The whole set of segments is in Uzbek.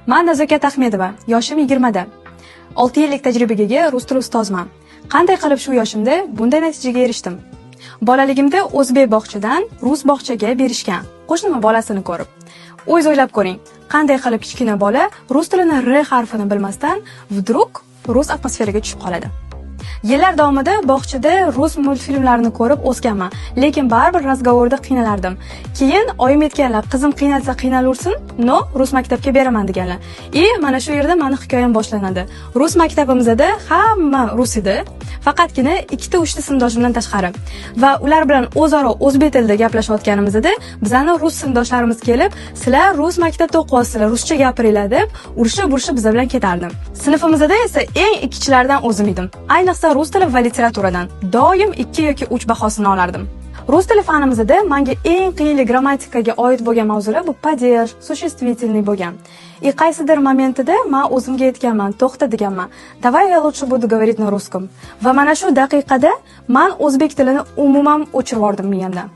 Man Nazokat Ahmedova, yoshim 20 da. 6 yillik tajribaga ega rus tili ustoziman. Qanday qilib shu yoshimda bunday natijaga erishdim? Bolaligimda o'zbek bog'chadan rus bog'chaga berishgan. Qo'shnim bolasini ko'rib. O'z o'ylab ko'ring, qanday qilib kichkina bola rus tilini R harfini bilmasdan вдруг rus atmosferaga tushib qoladi. Yillar davomida bog'chada rus multfilmlarini ko'rib o'sganman, lekin baribir разговор da qiynalardim. Keyin oyim aytganlar, qizim qiynalsa qiynalursin, но rus maktabga beraman deganlar. И mana shu yerda mani hikoyam boshlanadi. Rus maktabimizda hamma rus edi. Faqatgina ikkita uchta sinfdoshimdan tashqari. Va ular bilan o'zaro o'zbek tilida gaplashayotganimizda bizani rus sinfdoshlarimiz kelib, "Sizlar rus maktabda o'qiyapsizlar, ruscha gapiringlar" deb urishib-urishib biza bilan ketardi. Sinfimizda esa eng ikkichilardan o'zim edim. Ayniqsa rus tili va literaturadan doim 2 yoki 3 bahosini olardim. Rus tili fanimizda menga eng qiyinli grammatikaga oid bo'lgan mavzular bu падеж, существительный bo'lgan. И qaysidir momentida men o'zimga aytganman, to'xta deganman. "Давай я лучше буду говорить на русском." Va mana shu daqiqada men o'zbek tilini umuman o'chirib yubordim miyamdan.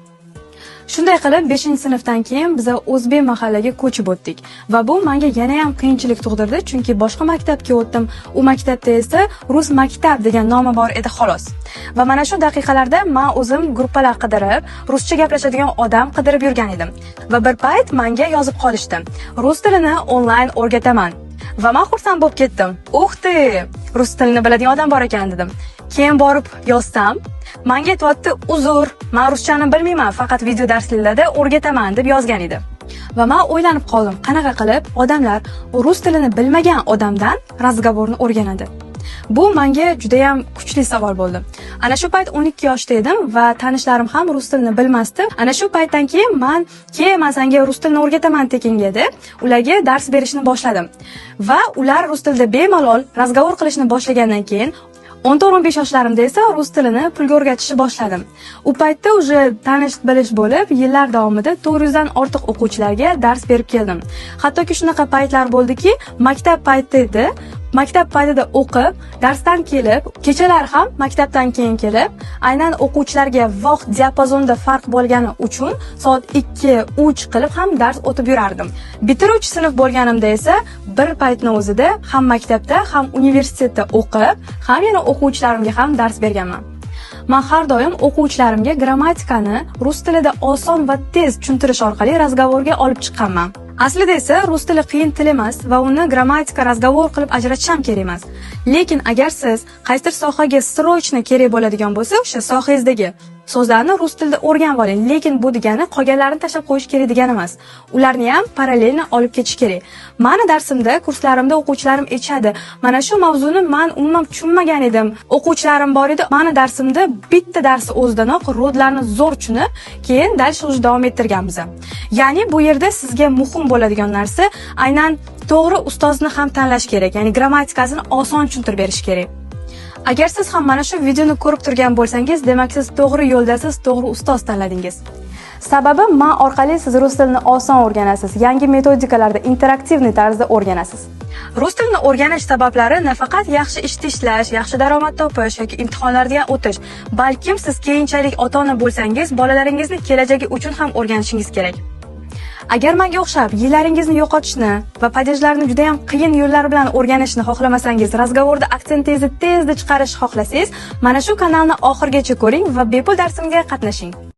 Shunday qilib 5-sinfdan keyin biz o'zbek mahallaga ko'chib o'tdik va bu menga yana ham qiyinchilik tug'dirdi, chunki boshqa maktabga o'tdim. U maktabda esa rus maktab degan nomi bor edi xolos. Va mana shu daqiqalarda men o'zim gruppalar qidirib, ruscha gaplashadigan odam qidirib yurgan edim. Va bir payt menga yozib qolishdi. Rus tilini onlayn o'rgataman. Va men xursand bo'lib ketdim. "Ух ты, rus tilini biladigan odam bor ekan" dedim. Keyin borib yozsam, menga aytyapti, "Uzr, men ruschani bilmayman, faqat video darsliklarda o'rgataman" deb yozgan edi. Va men o'ylanib qoldim, qanaqa qilib odamlar rus tilini bilmagan odamdan разговор ni o'rganadi? Bu menga juda ham kuchli savol bo'ldi. Ana shu payt 12 yoshda edim va tanishlarim ham rus tilini bilmasdi. Ana shu paytdan keyin man "Ke, man senga rus tilini o'rgataman tekinga" deb ularga dars berishni boshladim. Va ular rus tilida bemalol разговор qilishni boshlagandan keyin 14-15 yoshlarimda esa rus tilini pulga o'rgatishni boshladim. U paytda уже tanish bilish bo'lib, yillar davomida 400 dan ortiq o'quvchilarga dars berib keldim. Hattoki shunaqa paytlar bo'ldiki, maktab payti edi. Maktab paytida o'qib, darsdan kelib, kechalar ham maktabdan keyin kelib, aynan o'quvchilarga vaqt diapazonida farq bo'lgani uchun soat 2, 3 qilib ham dars o'tib yurardim. Bitiruvchi sinf bo'lganimda esa bir paytni o'zida ham maktabda, ham universitetda o'qib, ham yana o'quvchilarimga ham dars berganman. Man har doim o'quvchilarimga grammatikani rus tilida oson va tez tushuntirish orqali разговор ga olib chiqqanman. Aslida esa rus tili qiyin til emas va uni grammatika, разговор qilib ajratish ham kerak emas. Lekin agar siz qaysidir sohaga срочно kerak bo'ladigan bo'lsa, o'sha sohangizdagi so'zlarni rus tilida o'rganib oling. Lekin bu degani qolganlarini tashlab qo'yish kerak degani emas. Ularni ham параллельно olib ketish kerak. Mani darsimda, kurslarimda o'quvchilarim aytishadi, "Mana shu mavzuni men umuman tushunmagan edim." O'quvchilarim bor edi, mani darsimda bitta darsi o'zidanoq род larni zo'r tushunib, keyin дальше уже davom ettirganmiz. Ya'ni bu yerda sizga muhim bo'ladigan narsa aynan to'g'ri ustozni ham tanlash kerak, ya'ni grammatikasini oson tushuntirib berish kerak. Agar siz ham mana shu videoni ko'rib turgan bo'lsangiz, demak siz to'g'ri yo'ldasiz, to'g'ri ustoz tanladingiz. Sababi man orqali siz rus tilini oson o'rganasiz, yangi metodikalarda интерактивный tarzda o'rganasiz. Rus tilini o'rganish sabablari nafaqat yaxshi ishda ishlash, yaxshi daromad topish yoki imtihonlarga o'tish, balkim siz keyinchalik ota-ona bo'lsangiz, bolalaringizni kelajagi uchun ham o'rganishingiz kerak. Agar menga o'xshab yillaringizni yo'qotishni va падеж larni juda ham qiyin yo'llar bilan o'rganishni xohlamasangiz, разговор da aksentingizni tezda chiqarishni xohlasangiz, mana shu kanalni oxirigacha ko'ring va bepul darsimga qatnashing.